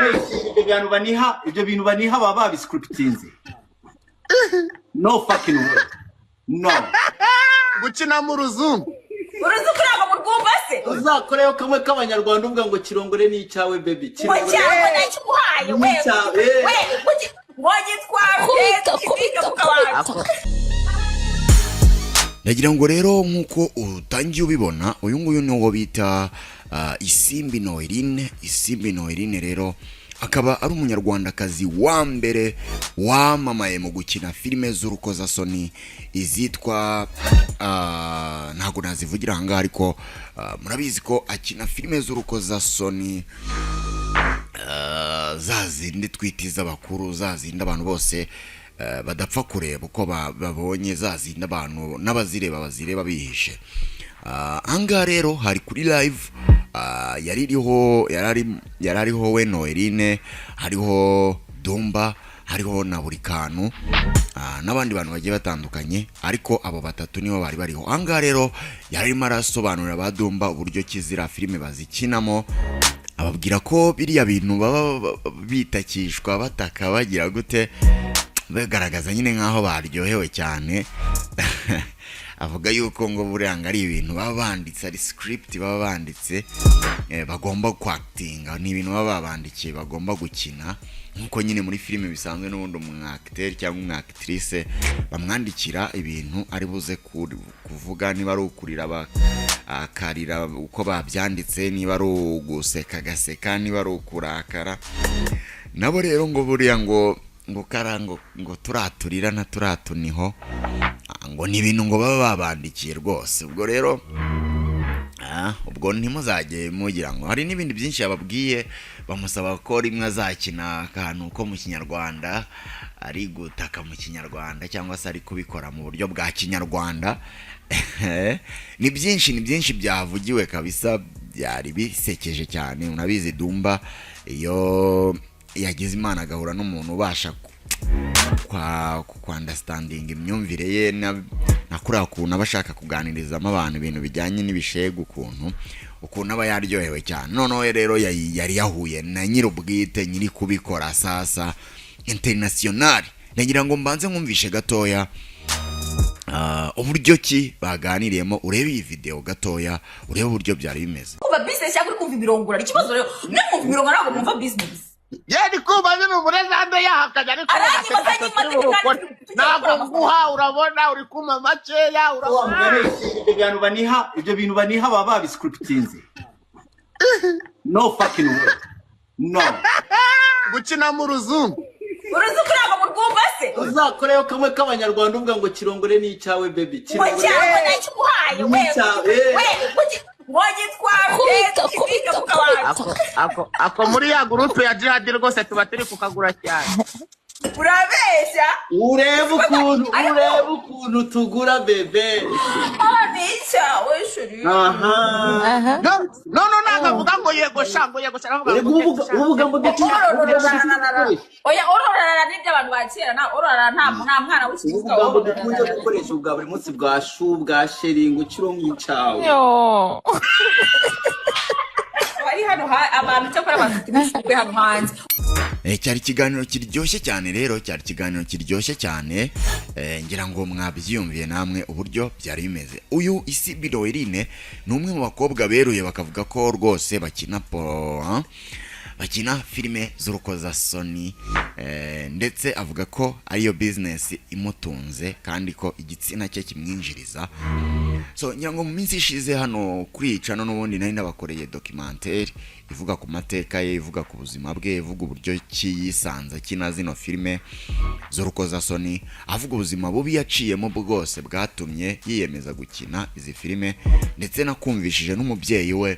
mugani, ibyo bintu baniha, ibyo bintu baniha baba babiscriptinze. No fucking way, no. Gukina mu ruzungu. Uruzungu ntabwo murwumva se? Uzakoreyo kamwe k'Abanyarwanda uvuga ngo kirongore ni icyawe, baby. Ngo Kirongore cyangwa nakiguhaye we. Ni icyawe. We ngo gitwara. Kubita, kubita, kubita. Ndagira ngo rero nk'uko utangiye ubibona, uyu nguyu ni uwo bita Isimbi Noeline. Isimbi Noeline rero akaba ari Umunyarwandakazi wa mbere wamamaye mu gukina filime z'urukozasoni, izitwa ntabwo nazivugira ahangaha, ariko murabizi ko akina filime z'urukozasoni, za zindi twita iz'abakuru, za zindi abantu bose badapfa kureba uko babonye, za zindi abantu n'abazireba bazireba bihishe. Ahangaha rero hari kuri live, yari iriho, yari ariho we Noeline, hariho Dumba, hariho na buri kantu, n'abandi bantu bagiye batandukanye, ariko abo batatu nibo bari bariho. Ahangaha rero yari arimo arasobanurira ba Dumba uburyo kizira filime bazikinamo, ababwira ko biriya bintu baba bitakishwa, bataka, bagira gute, bagaragaza nyine nk'aho baryohewe cyane. Avuga yuko ngo buriya ngo ari ibintu baba banditse, ari script baba banditse, bagomba kwactinga, ni ibintu baba babandikiye bagomba gukina, nk'uko nyine muri filime bisanzwe n'ubundi umwacteur cyangwa umwactrice bamwandikira ibintu ari buze kuvuga, niba ari ukurira akarira uko babyanditse, niba ari uguseka agaseka, niba ari ukurakara. Nabo rero ngo buriya ngo kara ngo turaturira na turatuniho, ngo ni ibintu ngo baba babandikiye rwose. Ubwo rero ubwo ntimuzajye mugira ngo hari n'ibindi byinshi yababwiye. Bamusaba ko rimwe azakina akantu ko mu Kinyarwanda, ari gutaka mu Kinyarwanda cyangwa se ari kubikora mu buryo bwa Kinyarwanda. Ni byinshi, ni byinshi byavugiwe kabisa, byari bisekeje cyane. Unabizi, Dumba iyo yagize Imana agahura n'umuntu ubasha kwa kwa understanding imyumvire ye na kuriya kuntu aba ashaka kuganirizamo abantu ibintu bijyanye n'ibishegu, ukuntu aba yaryohewe cyane. Noneho rero yari yahuye na nyir'ubwite, nyiri kubikora sasa international. Nagira ngo mbanze nkumvishe gatoya uburyo ki baganiriyemo, urebe iyi video gatoya, urebe uburyo byari bimeze. Kumva business cyangwa uri kumva imirongora? Ikibazo rero ni kumva imirongo, ntabwo mwumva business. Ye, kumva nyine umurezande yahakanye, ariko Aranyibaza agaseka. nyuma. Turi bukore. Kandi Ntabwo nguha, urabona uri kuma makeya. Wa Urabona. mugani, ibyo bintu baniha, ibyo bintu baniha baba babiscriptinze. No fucking way, no. Gukina mu ruzungu. Uruzungu ntabwo murwumva se? Uzakoreyo kamwe k'Abanyarwanda uvuga ngo kirongore ni icyawe, baby. Ngo Kirongore cyangwa nakiguhaye we. Ni icyawe. We ngo gitwara. Kubita, kubita, kubita. Ako muri ya groupe ya jihadi rwose tuba turi kukagura cyane. Urabeshya. Urebe ukuntu Ariko- urebe ukuntu tugura, bébé. Ah, ni icyawe, chéri. Aha. Aha. No, no, ntabwo avuga ngo yego sha, ngo yego sha, aravuga Erega ngo ubuvuga ubugambo Orororororororororo. Oya, ororororora ni iby'abantu ba kera. Na orororora nta mwana w'ikigwa. Ubugambo dukunze gukoresha bwa buri munsi bwa chou, bwa chéri, ngo kirongo icyawe. Yo. Bari hano abantu, cyakora abantu bafite ibishukwe hano hanze. Cyari ikiganiro kiryoshye cyane rero, cyari ikiganiro kiryoshye cyane. Ngira ngo mwabyiyumviye namwe uburyo byari bimeze. Uyu Isimbi Noeline ni umwe mu bakobwa beruye bakavuga ko rwose bakina bakina filime z'urukozasoni, ndetse avuga ko ariyo business imutunze kandi ko igitsina cye kimwinjiriza. So ngira ngo mu minsi ishize hano kuri iyi channel n'ubundi nari nabakoreye documentaire ivuga ku mateka ye, ivuga ku buzima bwe, ivuga uburyo ki yisanze akina zino filime z'urukozasoni, avuga ubuzima bubi yaciyemo bwose bwatumye yiyemeza gukina izi filime, ndetse nakumvishije n'umubyeyi we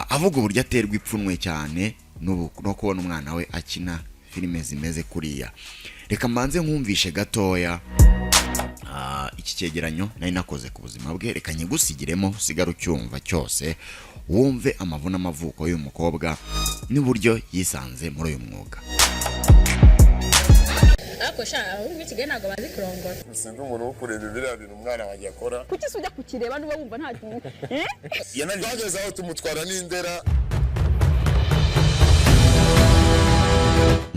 avuga uburyo aterwa ipfunwe cyane no kubona umwana we akina filime zimeze kuriya. Reka mbanze nkumvishe gatoya iki cyegeranyo nari nakoze ku buzima bwe. Reka nyigusigiremo, usigare ucyumva cyose, wumve amavu n'amavuko y'uyu mukobwa n'uburyo yisanze muri uyu mwuga. Ariko sha, abahungu b'i Kigali ntabwo bazi kurongora. Sinzi umuntu wo kureba biriya bintu umwana wanjye akora. Kuki se ujya kukireba niba wumva nta Twageze aho tumutwara n'indera.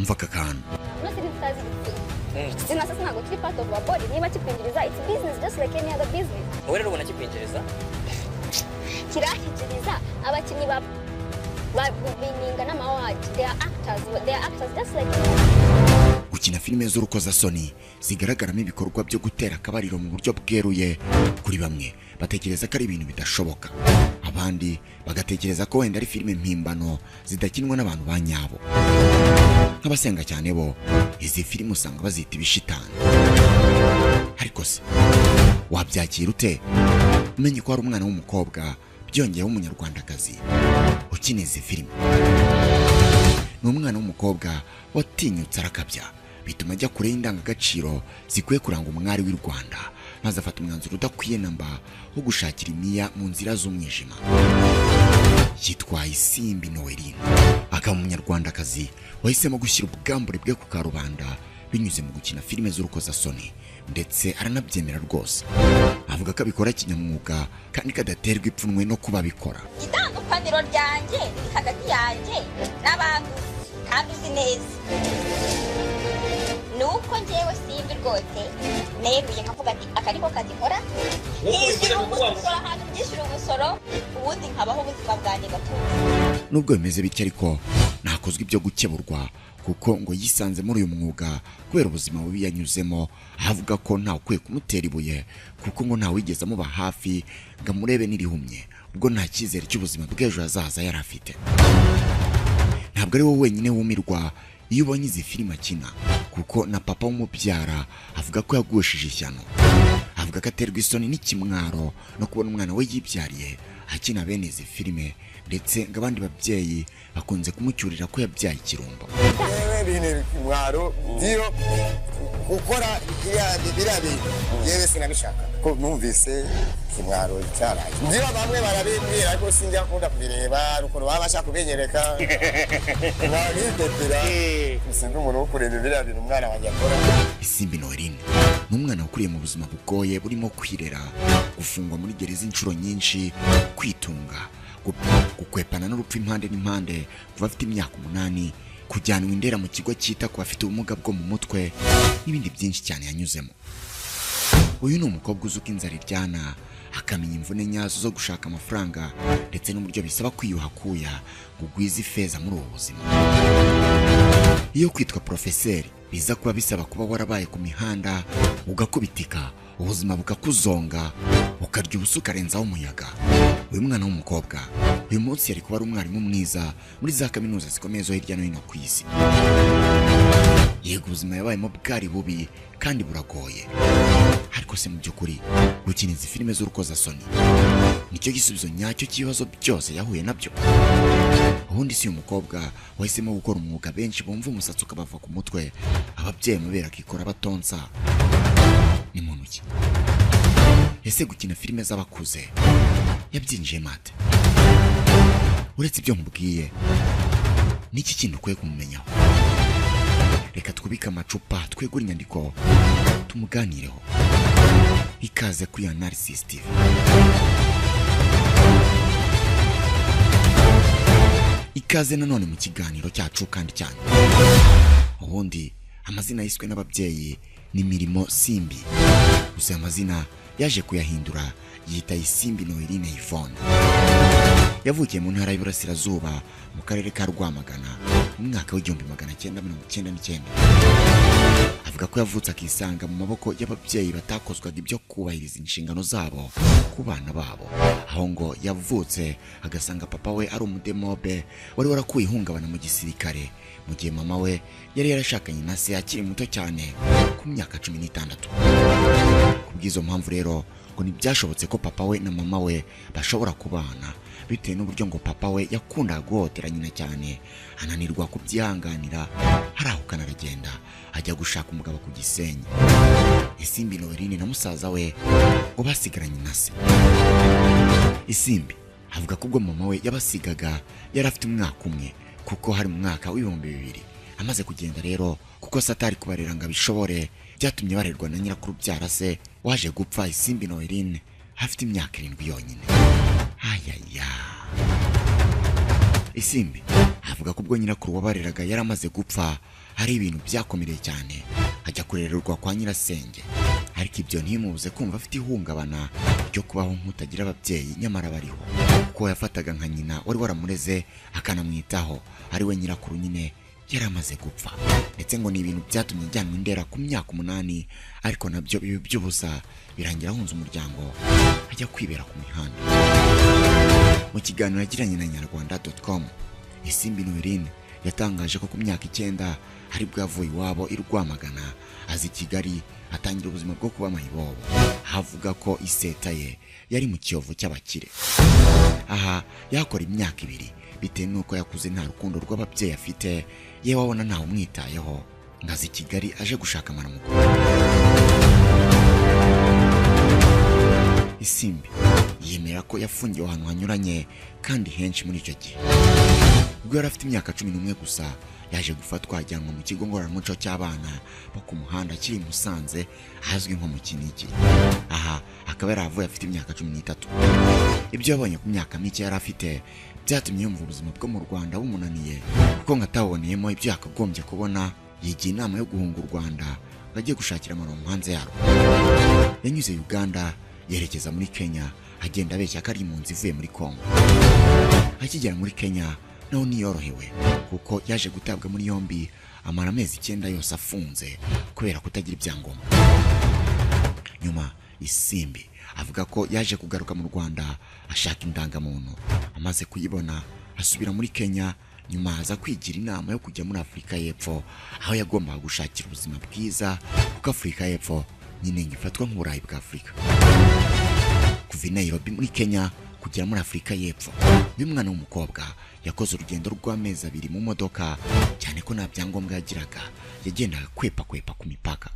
Umva aka kantu. Nose niba utazi igitsina, igitsina sasa ntabwo kiri part of our body. Niba kikwinjiriza, it's business just like any other business. Wowe rero ubona kikwinjiriza? Kirashyikiriza abakinnyi ba bininga n'ama awards. They are actors, they are actors just like. Gukina filime z'urukozasoni zigaragaramo ibikorwa byo gutera akabariro mu buryo bweruye, kuri bamwe batekereza ko ari ibintu bidashoboka, abandi bagatekereza ko wenda ari filime mpimbano zidakinwa n'abantu ba nyabo. Nk'abasenga cyane bo izi filime usanga bazita ibishitani. Ariko se wabyakira ute umenye ko hari umwana w'umukobwa, byongeyeho umunyarwandakazi, ukina izi filime? Ni umwana w'umukobwa watinyutse arakabya, bituma ajya kure y'indangagaciro zikwiye kuranga umwari w'i Rwanda, maze afata umwanzuro udakwiye namba wo gushakira imiya mu nzira z'umwijima. Yitwa Isimbi Noeline, akaba umunyarwandakazi wahisemo gushyira ubwambure bwe ku karubanda binyuze mu gukina filime z'urukozasoni, ndetse aranabyemera rwose, avuga ko abikora kinyamwuga kandi kadaterwa ipfunwe no kuba abikora. Itandukaniro ryanjye riri hagati yanjye n'abandi kandi uzi neza ni uko njyewe Simbi rwose neruye nkavuga ati aka niko kazi nkora, nishyura umusoro ahantu, byishyura umusoro, ubundi nkabaho ubuzima bwanjye gatuza. Nubwo bimeze bityo ariko ntakozwe ibyo gukeburwa, kuko ngo yisanze muri uyu mwuga kubera ubuzima bubi yanyuzemo, avuga ko ntawe ukwiye kumutera ibuye kuko ngo ntawigeze amuba hafi ngo amurebe n'irihumye, ubwo nta cyizere cy'ubuzima bw'ejo hazaza yari afite. Ntabwo ari wowe wenyine wumirwa iyo ubonye izi filime akina, kuko na papa w'umubyara avuga ko yagushije ishyano. Avuga ko aterwa isoni n'ikimwaro no kubona umwana we yibyariye akina bene izi filime, ndetse ngo abandi babyeyi bakunze kumucyurira ko yabyaye ikirumbo. Yewe, bintu mwaro byo gukora biriya bintu yewe sinabishaka, ko numvise kimwaro cyaraye. Ndio bamwe barabimbwira ariko sinjya kunda kubireba, ukuntu baba bashaka kubinyereka nabidepera. Sinzi umuntu wo kureba biriya bintu umwana wanjye akora. Isimbi Noeline ni umwana wakuriye mu buzima bugoye burimo kwirera, gufungwa muri gereza inshuro nyinshi, kwitunga, gukwepana n'urupfu impande n'impande kuva afite imyaka 8, kujyanwa indera mu kigo cyita ku bafite ubumuga bwo mu mutwe n'ibindi byinshi cyane yanyuzemo. Uyu ni umukobwa uzi uko inzara iryana, akamenya imvune nyazo zo gushaka amafaranga ndetse n'uburyo bisaba kwiyuha kuya ngo ugwize ifeza muri ubu buzima. Iyo kwitwa porofeseri biza kuba bisaba kuba warabaye ku mihanda, ugakubitika, ubuzima bukakuzonga, ukarya ubusa ukarenzaho umuyaga, uyu mwana w'umukobwa uyu munsi yari kuba ari umwarimu mwiza muri za kaminuza zikomeye zo hirya no hino ku isi. Yego, ubuzima yabayemo bwari bubi kandi buragoye, ariko se mu by'ukuri gukina izi filime z'urukozasoni nicyo gisubizo nyacyo cy'ibibazo byose yahuye nabyo? Ubundi si uyu mukobwa wahisemo gukora umwuga benshi bumva umusatsi ukabava ku mutwe, ababyeyi amabere akikora batonsa, ni muntu ki? Ese gukina filime z'abakuze yabyinjiyemo ate? Uretse ibyo nkubwiye, niki kintu ukwiye kumumenyaho? Reka twubike amacupa, twegure inyandiko, tumuganireho. Ikaze kuri Analysis TV. Ikaze nanone mu kiganiro cyacu kandi cyane. Ubundi amazina yiswe n'ababyeyi ni Mirimo Simbi, gusa aya mazina yaje kuyahindura yita Isimbi Noeline Yvonne. Yavukiye mu ntara y'Iburasirazuba mu karere ka Rwamagana mu mwaka w'1999. Avuga ko yavutse akisanga mu maboko y'ababyeyi batakozwaga ibyo kubahiriza inshingano zabo ku bana babo, aho ngo yavutse agasanga papa we ari umudemobe wari warakuye ihungabana mu gisirikare, mu gihe mama we yari yarashakanye na se akiri muto cyane ku myaka 16. Kubw'izo mpamvu rero ngo ntibyashobotse ko papa we na mama we bashobora kubana, bitewe n'uburyo ngo papa we yakundaga guhohotera nyina cyane, ananirwa kubyihanganira, arahukana aragenda ajya gushaka umugabo ku Gisenyi. Isimbi Noeline na musaza we ngo basigaranye na se. Isimbi avuga ko ubwo mama we yabasigaga yari afite umwaka umwe, kuko hari mu mwaka w'2000. Amaze kugenda rero, kuko se atari kubarera ngo abishobore, byatumye barerwa na nyirakuru ubyara se waje gupfa Isimbi Noeline afite imyaka 7 yonyine. Ayaya. Isimbi avuga Avuga ko ubwo nyirakuru wabareraga yari amaze gupfa hari ibintu byakomereye cyane, ajya kurererwa kwa nyirasenge, ariko ibyo ntimubuze kumva afite ihungabana ryo kubaho nk'utagira ababyeyi nyamara bariho, kuko yafataga nka nyina wari waramureze akanamwitaho ari we nyirakuru nyine yari amaze gupfa. Ndetse ngo ni ibintu byatumye ajyanwa indera ku myaka 8, ariko nabyo bibi by'ubusa, birangira ahunze umuryango ajya kwibera ku mihanda. Mu kiganiro yagiranye na nyarwanda.com, Isimbi Noeline yatangaje ko ku myaka 9 ari bwo yavuye iwabo i Rwamagana aza i Kigali, atangira ubuzima bwo kuba mayibobo. Avuga ko iseta ye yari mu Kiyovu cy'abakire. Aha yakora imyaka 2 bitewe n'uko yakuze nta rukundo rw'ababyeyi afite, yewe abona ntawe umwitayeho, ngo aza i Kigali aje gushaka amaramuko. Isimbi yemera ko yafungiwe ahantu hanyuranye kandi henshi muri icyo gihe. Ubwo yari afite imyaka 11 gusa, yaje gufatwa ajyanwa mu kigo ngororamuco cy'abana bo ku muhanda kiri i Musanze ahazwi nko mu Kinigi. Aha akaba yarahavuye afite imyaka 13. Ibyo yabonye ku myaka mike yari afite byatumye yumva ubuzima bwo mu Rwanda bumunaniye, kuko ngo ataboneyemo ibyo yakagombye kubona. Yigiye inama yo guhunga u Rwanda ngo ajye gushakira amaronko hanze yarwo. Yanyuze Uganda yerekeza muri Kenya, agenda abeshya ko ari impunzi ivuye muri Kongo. Akigera muri Kenya naho ntiyorohewe, kuko yaje gutabwa muri yombi amara amezi 9 yose afunze kubera kutagira ibyangombwa. Nyuma Isimbi avuga ko yaje kugaruka mu Rwanda ashaka indangamuntu, amaze kuyibona asubira muri Kenya. Nyuma aza kwigira inama yo kujya muri Afurika y'Epfo, aho yagombaga gushakira ubuzima bwiza, kuko Afurika y'Epfo nyine ifatwa nk'uburayi bwa Afurika. Kuva i Nairobi muri Kenya kugera muri Afurika y'Epfo, uyu mwana w'umukobwa yakoze urugendo rw'amezi 2 mu modoka, cyane ko nta byangombwa yagiraga, yagendaga kwepa kwepa ku mipaka.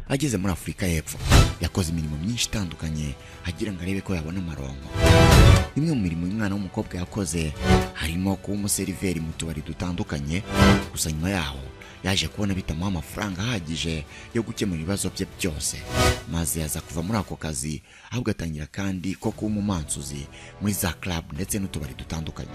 Ageze muri Afurika y'Epfo yakoze imirimo myinshi itandukanye agira ngo arebe ko yabona amaronko. Imwe mu mirimo umwana w'umukobwa yakoze harimo kuba umuseriveri mu tubari dutandukanye, gusa nyuma yaho yaje kubona bitamuha amafaranga ahagije yo gukemura ibibazo bye byose, maze yaza kuva muri ako kazi ahubwo atangira kandi ko kuba umumansuzi muri za club ndetse n'utubari dutandukanye.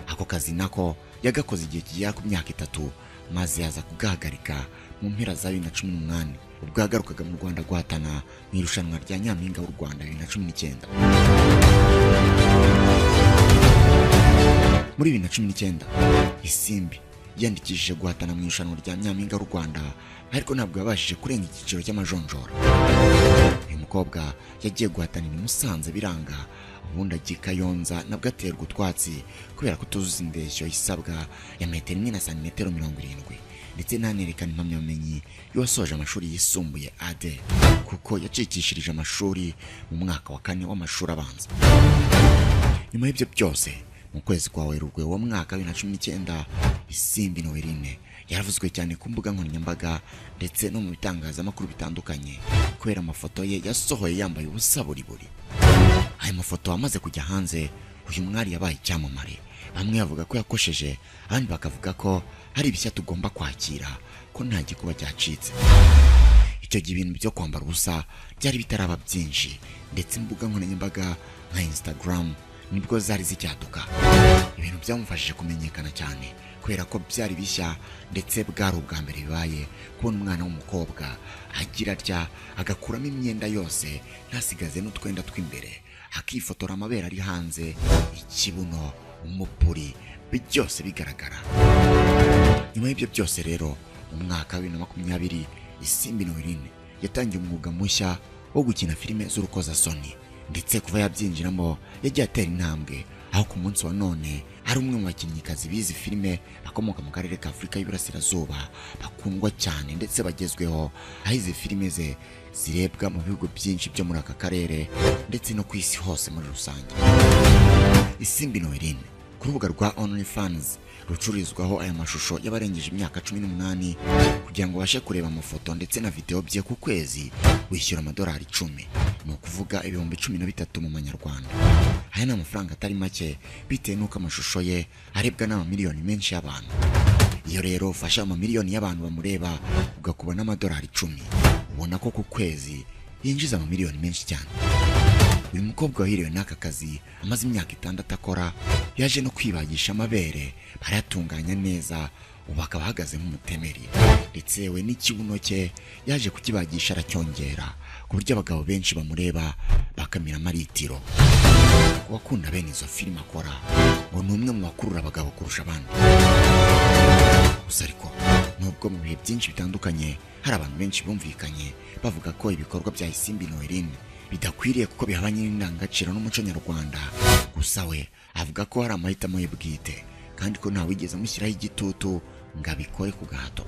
Ako kazi nako yagakoze igihe kigera ku myaka 3, maze yaza kugahagarika mu mpera za 2018 ubwo yagarukaga mu Rwanda guhatana mu irushanwa rya Nyampinga w'u Rwanda 2019. Muri 2019 Isimbi yiyandikishije guhatana mu irushanwa rya Nyampinga w'u Rwanda, ariko ntabwo yabashije kurenga icyiciro cy'amajonjora. Uyu mukobwa yagiye guhatanira i Musanze biranga, ubundi ajya i Kayonza nabwo aterwa utwatsi kubera kutuzuza indeshyo isabwa ya metero 1 na santimetero 70, ndetse ntanerekana impamyabumenyi y'uwasoje amashuri yisumbuye AD, kuko yacikishirije amashuri mu mwaka wa 4 w'amashuri abanza. Nyuma y'ibyo byose, mu kwezi kwa Werurwe wo mwaka wa 2019, Isimbi Noeline yaravuzwe cyane ku mbuga nkoranyambaga ndetse no mu bitangazamakuru bitandukanye kubera amafoto ye yasohoye yambaye ubusa buri buri. Aya mafoto amaze kujya hanze, uyu mwari yabaye icyamamare. Bamwe bavuga ko yakosheje, abandi bakavuga ko hari ibishya tugomba kwakira, ko nta gikuba cyacitse. Icyo gihe ibintu byo kwambara ubusa byari bitaraba byinshi, ndetse imbuga nkoranyambaga nka Instagram nibwo zari zicyaduka. Ibintu byamufashije kumenyekana cyane kubera ko byari bishya, ndetse bwari ubwa mbere bibaye kubona umwana w'umukobwa agira atya agakuramo imyenda yose ntasigaze n'utwenda tw'imbere, akifotora amabere ari hanze, ikibuno, umupuri, byose bigaragara. Nyuma y'ibyo byose rero, mu mwaka wa 2020 Isimbi Noeline yatangiye umwuga mushya wo gukina filime z'urukozasoni, ndetse kuva yabyinjiramo yagiye atera intambwe, aho ku munsi wa none ari umwe mu bakinnyikazi bizi filime bakomoka mu karere ka Afurika y'Iburasirazuba bakundwa cyane ndetse bagezweho, aho izi filime ze zirebwa mu bihugu byinshi byo muri aka karere ndetse no ku isi hose muri rusange. Isimbi Noeline ku rubuga rwa OnlyFans rucururizwaho aya mashusho y'abarengeje imyaka 18 kugira ngo ubashe kureba amafoto ndetse na video bye ku kwezi wishyura amadolari 10, ni ukuvuga 13,000 mu manyarwanda. Aya ni amafaranga atari make bitewe n'uko amashusho ye arebwa n'amamiliyoni menshi y'abantu. Iyo rero ufashe amamiliyoni y'abantu bamureba ugakuba n'amadolari 10, ubona ko ku kwezi yinjiza amamiliyoni menshi cyane. Uyu mukobwa wahiriwe n'aka kazi amaze imyaka 6 akora, yaje no kwibagisha amabere barayatunganya neza, ubu akaba ahagaze nk'umutemeri, ndetse we n'ikibuno cye yaje kukibagisha aracyongera, ku buryo abagabo benshi bamureba bakamira amaritiro. Ku bakunda bene izo filime akora, ngo ni umwe mu bakurura abagabo kurusha abandi. Gusa ariko nubwo mu bihe byinshi bitandukanye hari abantu benshi bumvikanye bavuga ko ibikorwa bya Isimbi Noeline bidakwiriye kuko bihabanye n'indangagaciro n'umuco nyarwanda, gusa we avuga ko hari amahitamo ye bwite kandi ko ntawigeze amushyiraho igitutu ngo abikore ku gahato.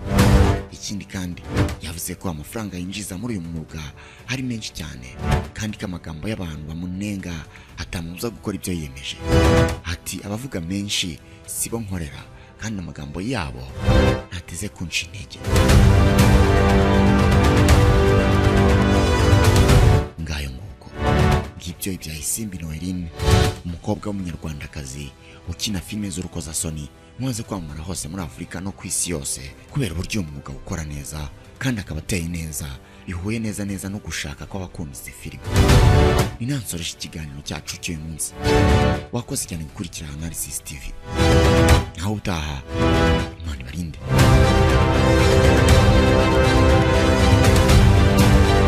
Ikindi kandi yavuze ko amafaranga yinjiza muri uyu mwuga ari menshi cyane, kandi ko amagambo y'abantu bamunenga atamubuza gukora ibyo yiyemeje. Ati abavuga menshi sibo nkorera, kandi amagambo yabo ntateze kunca intege. Ngayo nguko ngibyo ibya Isimbi Noeline, umukobwa w'umunyarwandakazi ukina filime z'urukozasoni umaze kwamamara hose muri Afurika no ku isi yose kubera uburyo uyu mwuga ukora neza kandi akaba ateye neza, bihuye neza neza no gushaka kw'abakunda izi filime. Ni nansoresha ikiganiro cyacu cy'uyu munsi. Wakoze cyane gukurikira Analysis TV. Naho utaha